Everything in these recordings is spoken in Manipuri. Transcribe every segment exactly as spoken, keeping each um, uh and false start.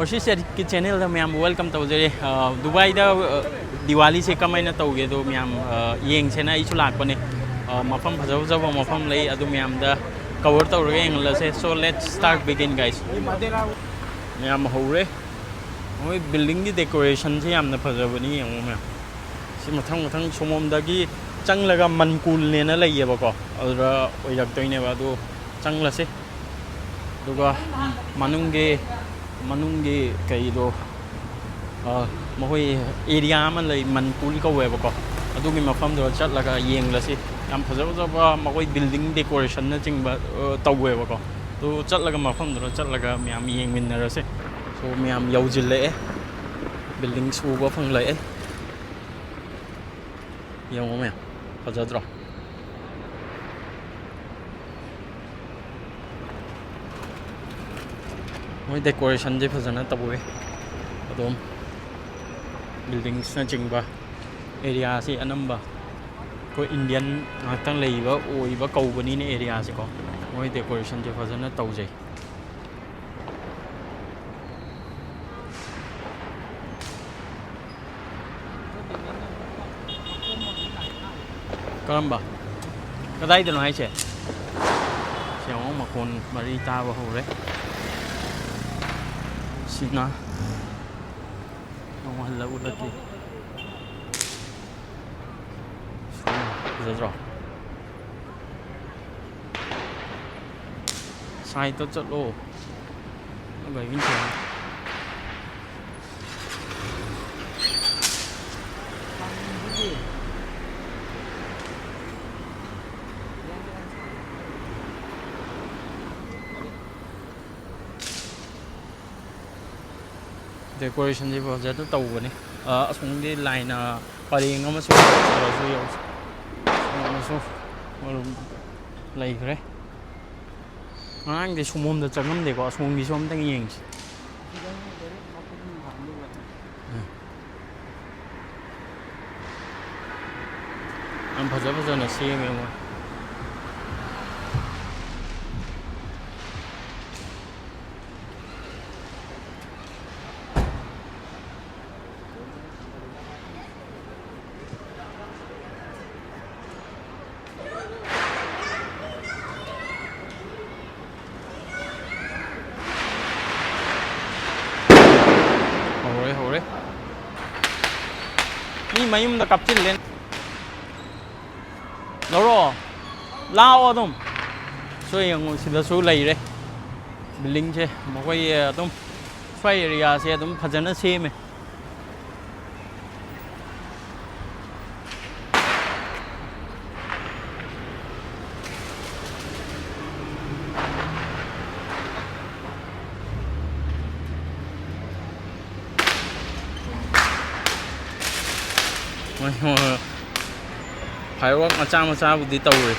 ꯁꯤ ꯁꯦꯠꯀꯤ ꯆꯦꯅꯦꯜꯗ ꯃꯌꯥꯝꯕꯨ ꯋꯦꯜꯀꯝ ꯇꯧꯖꯔꯤ꯫ ꯑ, ꯗꯨꯕꯥꯏꯗ, ꯑ, ꯗꯤꯋꯥꯂꯤꯁꯦ ꯀꯃꯥꯏꯅ ꯇꯧꯒꯦ ꯑꯗꯣ ꯃꯌꯥꯝ, ꯑ, ꯌꯦꯡꯁꯦꯅ ꯑꯩꯁꯨ ꯂꯥꯛꯄꯅꯦ꯫ ꯑ, ꯃꯐꯝ ꯐꯖ ꯐꯖꯕ ꯃꯐꯝ ꯂꯩ, ꯑꯗꯨ ꯃꯌꯥꯝꯗ ꯀꯣꯚꯔ ꯇꯧꯔꯒ ꯌꯦꯡꯍꯜꯂꯁꯦ꯫ So let's start begin, guys. ꯃꯌꯥꯝ ꯍꯧꯔꯦ꯫ ꯃꯣꯏ ꯕꯤꯜꯗꯤꯡꯒꯤ ꯗꯦꯀꯣꯔꯦꯁꯟꯁꯦ ꯌꯥꯝꯅ ꯐꯖꯕꯅꯤ, ꯌꯦꯡꯉꯣ ꯃꯌꯥꯝ꯫ ꯁꯤ ꯃꯊꯪ ꯃꯊꯪ ꯁꯣꯝꯂꯣꯝꯗꯒꯤ ꯆꯪꯂꯒ ꯃꯟꯀꯨꯜꯅꯦꯅ ꯂꯩꯌꯦꯕꯀꯣ, ꯑꯗꯨꯗ ꯑꯣꯏꯔꯛꯇꯣꯏꯅꯦꯕ꯫ ꯑꯗꯨ ꯆꯪꯂꯁꯤ꯫ ꯑꯗꯨꯒ ꯃꯅꯨꯡꯒꯤ, ꯃꯅꯨꯡꯒꯤ ꯀꯩꯗꯣ, ꯑ, ꯃꯈꯣꯏ ꯑꯦꯔꯤꯌꯥ ꯑꯃ ꯂꯩ, ꯃꯟꯀꯨꯜ ꯀꯧꯋꯦꯕꯀꯣ꯫ ꯑꯗꯨꯒꯤ ꯃꯐꯝꯗꯨꯗ ꯆꯠꯂꯒ ꯌꯦꯡꯂꯁꯤ꯫ ꯌꯥꯝ ꯐꯖ ꯐꯖꯕ ꯃꯈꯣꯏ ꯕꯤꯜꯗꯤꯡ ꯗꯦꯀꯣꯔꯦꯁꯟꯅꯆꯤꯡꯕ, ꯑ, ꯇꯧꯋꯦꯕꯀꯣ꯫ ꯑꯗꯨ ꯆꯠꯂꯒ, ꯃꯐꯝꯗꯨꯗ ꯆꯠꯂꯒ ꯃꯌꯥꯝ ꯌꯦꯡꯃꯤꯟꯅꯔꯁꯦ꯫ So, ꯃꯌꯥꯝ ꯌꯧꯁꯤꯜꯂꯛꯑꯦ꯫ ꯕꯤꯜꯗꯤꯡ ꯁꯨꯕ ꯐꯪꯂꯛꯑꯦ꯫ ꯌꯦꯡꯉꯣ ꯃꯌꯥꯝ, ꯐꯖꯗ꯭ꯔꯣ? ꯃꯣꯏ ꯗꯦꯀꯣꯔꯦꯁꯟꯁꯦ ꯐꯖꯅ ꯇꯧꯋꯦ꯫ ꯑꯗꯨꯝ ꯕꯤꯜꯗꯤꯡꯁꯅꯆꯤꯡꯕ ꯑꯦꯔꯤꯌꯥꯁꯤ ꯑꯅꯝꯕ ꯑꯩꯈꯣꯏ ꯏꯟꯗꯤꯌꯟ ꯉꯥꯛꯇꯪ ꯂꯩꯕ ꯑꯣꯏꯕ ꯀꯧꯕꯅꯤꯅ ꯑꯦꯔꯤꯌꯥꯁꯤꯀꯣ꯫ ꯃꯣꯏ ꯗꯦꯀꯣꯔꯦꯁꯟꯁꯦ ꯐꯖꯅ ꯇꯧꯖꯩ꯫ ꯀꯔꯝꯕ? ꯀꯗꯥꯏꯗꯅꯣ ꯍꯥꯏꯁꯦ? ꯁꯤ ꯌꯦꯡꯉꯣ, ꯃꯈꯣꯟ ꯃꯔꯤ ꯇꯥꯕ ꯍꯧꯔꯦ꯫ ꯁꯤꯅ ꯑꯃꯨꯛ ꯍꯜꯂ ꯎꯠꯂꯛꯀꯦ꯫ ꯐꯖꯗ꯭ꯔꯣ? ꯁꯥꯏꯠꯇ ꯆꯠꯂꯣ꯫ ꯒꯥꯔꯤ ꯃꯈꯣꯟ꯫ ꯗꯦꯀꯣꯔꯦꯁꯟꯁꯦ ꯐꯖꯅ ꯇꯧꯕꯅꯦ꯫ ꯑ, ꯑꯁꯣꯝꯒꯤ ꯂꯥꯏꯟ, ꯑ, ꯄꯔꯦꯡ ꯑꯃꯁꯨ ꯇꯧꯔꯁꯨ ꯌꯥꯎ-, ꯑꯃꯁꯨ ꯂꯩꯈ꯭ꯔꯦ꯫ ꯉꯔꯥꯡꯗꯤ ꯁꯣꯝꯂꯣꯝꯗ ꯆꯪꯉꯝꯗꯦꯀꯣ, ꯑꯁꯣꯝꯒꯤꯁꯨ ꯑꯝꯇꯪ ꯌꯦꯡꯁꯤ꯫ ꯎꯝ꯫ ꯌꯥꯝ ꯐꯖ ꯐꯖꯅ ꯁꯦꯝꯃꯦ ꯃꯣꯏ꯫ ꯍꯧꯔꯦ, ꯍꯧꯔꯦ꯫ ꯃꯤ ꯃꯌꯨꯝꯗ ꯀꯥꯞꯆꯤꯜꯂꯦ꯫ ꯂꯧꯔꯛꯑꯣ꯫ ꯂꯥꯛꯑꯣ ꯑꯗꯨꯝ꯫ ꯁꯣꯏ ꯌꯦꯡꯉꯨ, ꯁꯤꯗꯁꯨ ꯂꯩꯔꯦ꯫ ꯕꯤꯜꯗꯤꯡꯁꯦ ꯃꯈꯣꯏ ꯑꯗꯨꯝ ꯁ꯭ꯋꯥꯏ ꯑꯦꯔꯤꯌꯥꯁꯦ ꯑꯗꯨꯝ ꯐꯖꯅ ꯁꯦꯝꯃꯦ꯫ ꯍꯣꯏ, ꯍꯣꯏ, ꯍꯣꯏ꯫ Firework ꯃꯆꯥ ꯃꯆꯥꯕꯨꯗꯤ ꯇꯧꯔꯤ꯫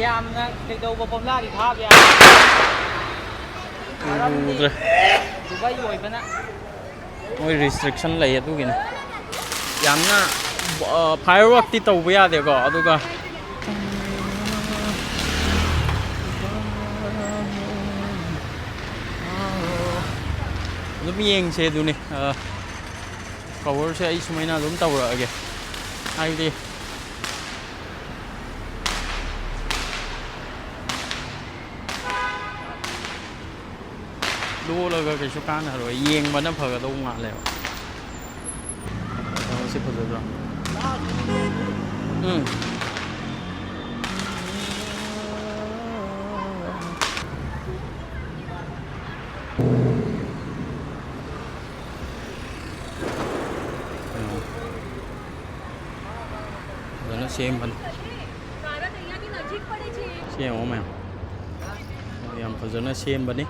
ꯌꯥꯝꯅ ꯀꯩꯗꯧꯕ ꯕꯣꯝꯂꯥꯗꯤ ꯊꯥꯕ ꯌꯥꯏ꯫ ꯃꯔꯝꯗꯤ ꯎꯗ꯭ꯔꯦ꯫ ꯗꯨꯕꯥꯏ ꯑꯣꯏꯕꯅ꯫ ꯃꯣꯏ restriction ꯂꯩ ꯑꯗꯨꯒꯤꯅꯤ꯫ ꯌꯥꯝꯅ, ꯑ, fireworkꯇꯤ ꯇꯧꯕ ꯌꯥꯗꯦꯀꯣ, ꯑꯗꯨꯒ ꯑꯗꯨꯝ ꯌꯦꯡꯁꯦ ꯑꯗꯨꯅꯤ꯫ ꯑ, coverꯁꯦ ꯑꯩ ꯁꯨꯃꯥꯏꯅ ꯑꯗꯨꯝ ꯇꯧꯔꯛꯑꯒꯦ, ꯍꯥꯏꯕꯗꯤ ꯂꯣꯜꯂꯒ ꯀꯩꯁꯨ ꯀꯥꯟꯅꯔꯣꯏ, ꯌꯦꯡꯕꯅ ꯐꯒꯗꯧ ꯃꯥꯜꯂꯦꯕ꯫ ꯀꯩꯅꯣꯁꯦ ꯐꯖꯗ꯭ꯔꯣ? ꯎꯝ꯫ ꯐꯖꯅ ꯁꯦꯝꯕꯅꯤ꯫ ꯁꯦꯝꯃꯣ ꯃꯌꯥꯝ꯫ ꯌꯥꯝ ꯐꯖꯅ ꯁꯦꯝꯕꯅꯤ꯫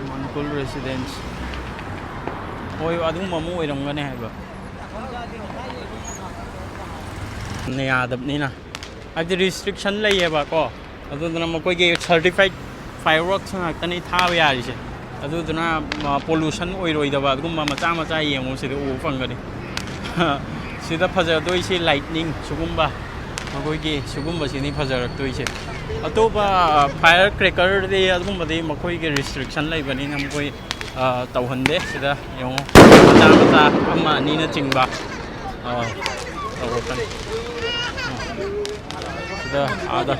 ꯃꯅꯤꯄꯨꯔ residents꯫ ꯍꯣꯏ, ꯑꯗꯨꯒꯨꯝꯕ ꯑꯃ ꯑꯣꯏꯔꯝꯒꯅꯤ ꯍꯥꯏꯕ꯫ ꯌꯥꯗꯕꯅꯤꯅ꯫ ꯍꯥꯏꯕꯗꯤ restriction ꯂꯩꯌꯦꯕꯀꯣ꯫ ꯑꯗꯨꯗꯨꯅ ꯃꯈꯣꯏꯒꯤ certified fireworks ꯉꯥꯛꯇꯅꯤ ꯊꯥꯕ ꯌꯥꯔꯤꯁꯦ꯫ ꯑꯗꯨꯗꯨꯅ, ꯃ, pollution ꯑꯣꯏꯔꯣꯏꯗꯕ ꯑꯗꯨꯒꯨꯝꯕ ꯃꯆꯥ ꯃꯆꯥ ꯌꯦꯡꯉꯨ, ꯁꯤꯗ ꯎꯕ ꯐꯪꯒꯅꯤ꯫ ꯁꯤꯗ ꯐꯖꯗꯣꯏꯁꯤ lightning, ꯁꯤꯒꯨꯝꯕ ꯃꯈꯣꯏꯒꯤ ꯁꯤꯒꯨꯝꯕꯁꯤꯅꯤ ꯐꯖꯔꯛꯇꯣꯏꯁꯦ꯫ ꯑꯇꯣꯞꯄ ꯐꯥꯏꯌꯔ ꯀ꯭ꯔꯦꯀꯔꯗꯤ ꯑꯗꯨꯒꯨꯝꯕꯗꯤ ꯃꯈꯣꯏꯒꯤ ꯔꯤꯁꯇ꯭ꯔꯤꯛꯁꯟ ꯂꯩꯕꯅꯤꯅ ꯃꯈꯣꯏ, ꯑ, ꯇꯧꯍꯟꯗꯦ꯫ ꯁꯤꯗ ꯌꯦꯡꯉꯣ, ꯃꯆꯥ ꯃꯆꯥ ꯑꯃ ꯑꯅꯤꯅꯆꯤꯡꯕ, ꯑ, ꯇꯧꯔꯛꯀꯅꯤ꯫ ꯁꯤꯗ ꯑꯥꯗ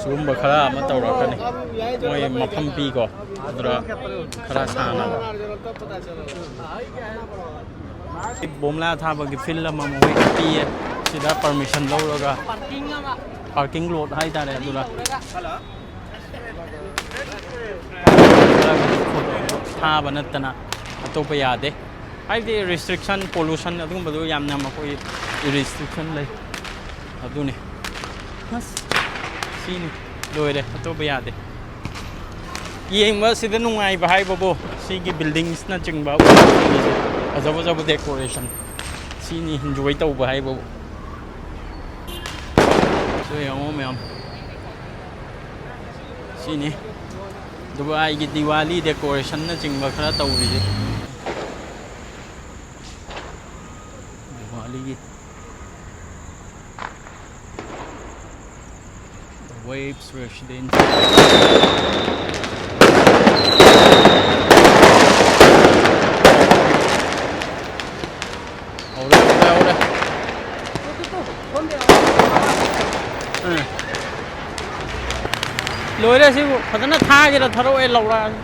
ꯁꯤꯒꯨꯝꯕ ꯈꯔ ꯑꯃ ꯇꯧꯔꯛꯀꯅꯤ꯫ ꯃꯣꯏ ꯃꯐꯝ ꯄꯤꯀꯣ, ꯑꯗꯨꯗ ꯈꯔ ꯁꯥꯟꯅꯕ꯫ ꯕꯣꯝꯂꯥ ꯊꯥꯕꯒꯤ ꯐꯤꯜ ꯑꯃ ꯃꯈꯣꯏ ꯄꯤꯌꯦ꯫ ꯁꯤꯗ ꯄꯔꯃꯤꯁꯟ ꯂꯧꯔꯒ, ꯄꯥꯔꯀꯤꯡ ꯂꯣꯠ ꯍꯥꯏꯇꯥꯔꯦ, ꯑꯗꯨꯗ ꯊꯥꯕ ꯅꯠꯇꯅ ꯑꯇꯣꯞꯄ ꯌꯥꯗꯦ꯫ ꯍꯥꯏꯕꯗꯤ ꯔꯤꯁꯇ꯭ꯔꯤꯛꯁꯟ, ꯄꯣꯂꯨꯁꯟ ꯑꯗꯨꯒꯨꯝꯕꯗꯣ ꯌꯥꯝꯅ ꯃꯈꯣꯏ ꯔꯤꯁꯇ꯭ꯔꯤꯛꯁꯟ ꯂꯩ꯫ ꯑꯗꯨꯅꯤ꯫ ꯑꯁ, ꯁꯤꯅꯤ꯫ ꯂꯣꯏꯔꯦ꯫ ꯑꯇꯣꯞꯄ ꯌꯥꯗꯦ꯫ ꯌꯦꯡꯕ ꯁꯤꯗ ꯅꯨꯡꯉꯥꯏꯕ ꯍꯥꯏꯕꯕꯨ ꯁꯤꯒꯤ ꯕꯤꯜꯗꯤꯡꯁꯅꯆꯤꯡꯕ ꯐꯖ ꯐꯖꯕ ꯗꯦꯀꯣꯔꯦꯁꯟ꯫ ꯁꯤꯅꯤ ꯏꯟꯖꯣꯏ ꯇꯧꯕ ꯍꯥꯏꯕꯕꯨ꯫ ꯁꯤ ꯌꯦꯡꯉꯣ ꯃꯌꯥꯝ꯫ ꯁꯤꯅꯤ ꯗꯨꯕꯥꯏꯒꯤ ꯗꯤꯋꯥꯂꯤ ꯗꯦꯀꯣꯔꯦꯁꯟꯅꯆꯤꯡꯕ ꯈꯔ ꯇꯧꯔꯤꯁꯦ꯫ ꯗꯤꯋꯥꯂꯤꯒꯤ꯫ The Waves Residence. ꯍꯧꯔꯦ, ꯍꯧꯔꯦ, ꯍꯧꯔꯦ꯫ ꯎꯝ꯫ ꯂꯣꯏꯔꯦ ꯁꯤꯕꯨ꯫ ꯐꯖꯅ ꯊꯥꯒꯦꯔꯥ ꯊꯥꯔꯛꯑꯣ, ꯑꯩ ꯂꯧꯔꯛꯑꯒꯦ꯫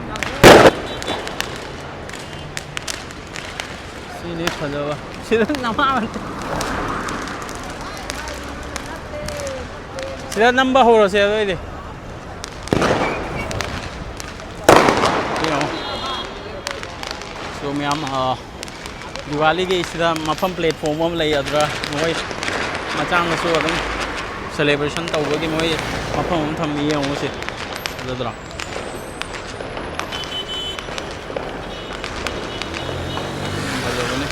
ꯁꯤꯅꯤ ꯐꯖꯕ꯫ ꯁꯤꯗ ꯅꯃꯥ ꯑꯃ-, ꯁꯤꯗ ꯅꯝꯕ ꯍꯧꯔꯁꯦ ꯑꯗꯨ ꯑꯣꯏꯗꯤ꯫ ꯁꯤ ꯌꯦꯡꯉꯣ꯫ ꯁꯣ ꯃꯌꯥꯝ, ꯑ, ꯗꯤꯋꯥꯂꯤꯒꯤ ꯁꯤꯗ ꯃꯐꯝ ꯄ꯭ꯂꯦꯠꯐꯣꯝ ꯑꯃ ꯂꯩ, ꯑꯗꯨꯗ ꯃꯈꯣꯏ ꯃꯆꯥ ꯃꯁꯨ ꯑꯗꯨꯝ ꯁꯦꯂꯦꯕ꯭ꯔꯦꯁꯟ ꯇꯧꯕꯒꯤ ꯃꯣꯏ ꯃꯐꯝ ꯑꯃ ꯊꯝꯃꯤ, ꯌꯦꯡꯉꯨ ꯁꯤ꯫ ꯐꯖꯗ꯭ꯔꯣ? ꯐꯖꯕꯅꯦ꯫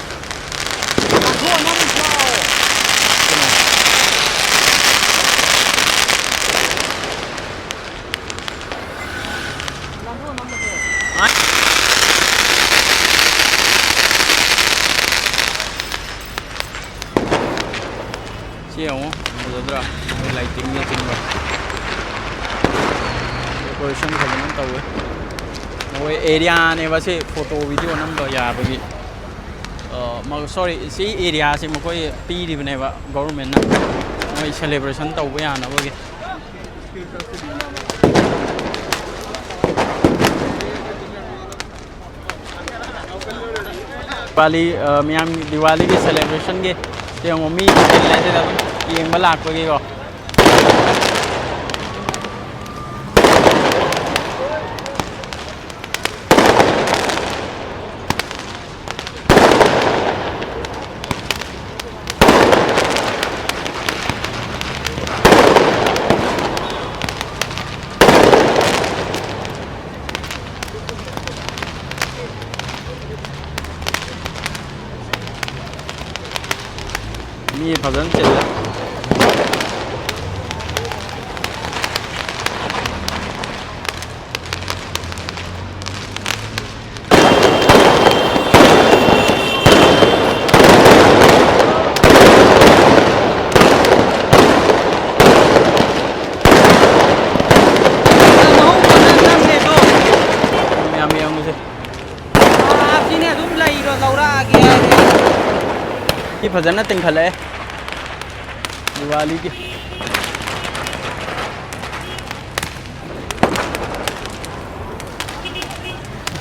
ꯁꯤ ꯌꯦꯡꯉꯣ, ꯐꯖꯗ꯭ꯔꯥ? ꯆꯤꯡꯕ ꯗꯦꯀꯣꯔꯦꯁꯟ ꯐꯖꯅ ꯇꯧꯋꯦ꯫ ꯃꯣꯏ ꯑꯦꯔꯤꯌꯥꯅꯦꯕ ꯁꯤ, ꯐꯣꯇꯣ ꯚꯤꯗꯤꯑꯣ ꯅꯝꯕ ꯌꯥꯕꯒꯤ꯫ ꯁꯣꯔꯤ, ꯁꯤ ꯑꯦꯔꯤꯌꯥꯁꯤ ꯃꯈꯣꯏ ꯄꯤꯔꯤꯕꯅꯦꯕ ꯒꯣꯕꯔꯃꯦꯟꯅ, ꯃꯣꯏ ꯁꯦꯂꯦꯕ꯭ꯔꯦꯁꯟ ꯇꯧꯕ ꯌꯥꯅꯕꯒꯤ꯫ ꯗꯤꯋꯥꯂꯤ, ꯑ, ꯃꯌꯥꯝꯒꯤ ꯗꯤꯋꯥꯂꯤꯒꯤ ꯁꯦꯂꯦꯕ꯭ꯔꯦꯁꯟꯒꯤ ꯌꯦꯡꯉꯣ, ꯃꯤ ꯆꯤꯜꯂꯦ ꯁꯤꯗ ꯑꯗꯨꯝ ꯌꯦꯡꯕ ꯂꯥꯛꯄꯒꯤꯀꯣ꯫ ꯃꯤ ꯐꯖꯅ ꯆꯤꯜꯂꯦ꯫ ꯃꯌꯥꯝ ꯌꯦꯡꯉꯨꯁꯦ꯫ ꯑꯥ, ꯁꯤꯅꯦ ꯑꯗꯨꯝ ꯂꯩꯔꯣ, ꯂꯧꯔꯛꯑꯒꯦ ꯍꯥꯏꯔꯦ꯫ ꯁꯤ ꯐꯖꯅ ꯇꯤꯡꯈꯠꯂꯛꯑꯦ ꯗꯤꯋꯥꯂꯤꯒꯤ꯫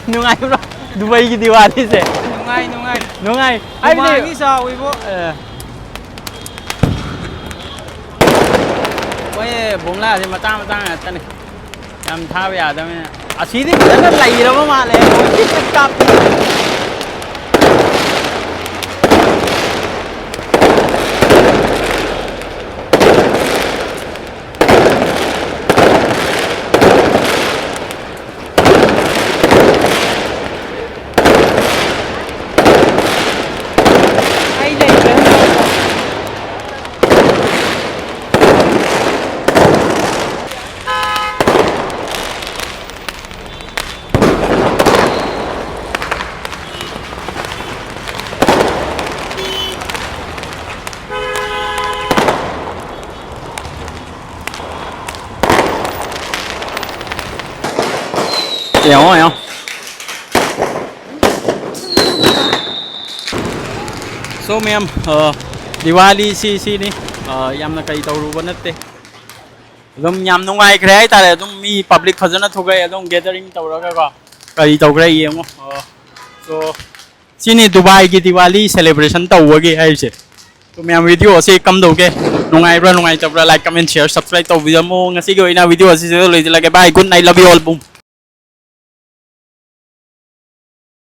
ꯅꯨꯡꯉꯥꯏꯕ꯭ꯔꯣ ꯗꯨꯕꯩꯒꯤ ꯗꯤꯋꯥꯂꯤꯁꯦ? ꯅꯨꯡꯉꯥꯏ, ꯅꯨꯡꯉꯥꯏ꯫ ꯅꯨꯡꯉꯥꯏ꯫ ꯍꯥꯏꯕꯗꯤ ꯍꯨꯃꯥꯡꯗꯤ ꯁꯥꯎꯏꯕꯣ꯫ ꯑꯦ꯫ ꯃꯣꯏ ꯕꯣꯝꯂꯥꯁꯦ ꯃꯆꯥ ꯃꯆꯥ ꯉꯥꯛꯇꯅꯦ꯫ ꯌꯥꯝ ꯊꯥꯕ ꯌꯥꯗꯕꯅꯤꯅ꯫ ꯑꯁꯤꯗꯤ ꯐꯖꯅ ꯂꯩꯔꯕ ꯃꯥꯜꯂꯦ꯫ ꯃꯣꯏ ꯇꯤꯛ ꯇꯤꯛ ꯀꯥꯞꯄꯤ꯫ ꯑꯩ ꯂꯩꯇ꯭ꯔꯦ꯫ ꯌꯦꯡꯉꯣ, ꯌꯦꯡꯉꯣ꯫ So ꯃꯌꯥꯝ, ꯑ, ꯗꯤꯋꯥꯂꯤ ꯁꯤ ꯁꯤꯅꯤ꯫ ꯑ, ꯌꯥꯝꯅ ꯀꯔꯤ ꯇꯧꯔꯨꯕ ꯅꯠꯇꯦ꯫ ꯑꯗꯨꯝ ꯌꯥꯝ ꯅꯨꯡꯉꯥꯏꯈ꯭ꯔꯦ ꯍꯥꯏꯇꯥꯔꯦ꯫ ꯑꯗꯨꯝ ꯃꯤ public ꯐꯖꯅ ꯊꯣꯛꯂꯛꯑꯦ, ꯑꯗꯨꯝ gathering ꯇꯧꯔꯒꯀꯣ꯫ ꯀꯔꯤ ꯇꯧꯈ꯭ꯔꯦ ꯌꯦꯡꯉꯣ꯫ ꯑ, so ꯁꯤꯅꯤ ꯗꯨꯕꯥꯏꯒꯤ ꯗꯤꯋꯥꯂꯤ celebration ꯇꯧꯕꯒꯤ ꯍꯥꯏꯔꯤꯁꯦ꯫ So ꯃꯌꯥꯝ video ꯑꯁꯤ ꯀꯝꯗꯧꯒꯦ? ꯅꯨꯡꯉꯥꯏꯕ꯭ꯔꯥ ꯅꯨꯡꯉꯥꯏꯇꯕ꯭ꯔꯥ? Like, comment, share, subscribe ꯇꯧꯕꯤꯔꯝꯃꯣ꯫ ꯉꯁꯤꯒꯤ ꯑꯣꯏꯅ video ꯑꯁꯤꯗ ꯂꯣꯏꯁꯤꯜꯂꯒꯦ꯫ Bye, good night, love you all, boom꯫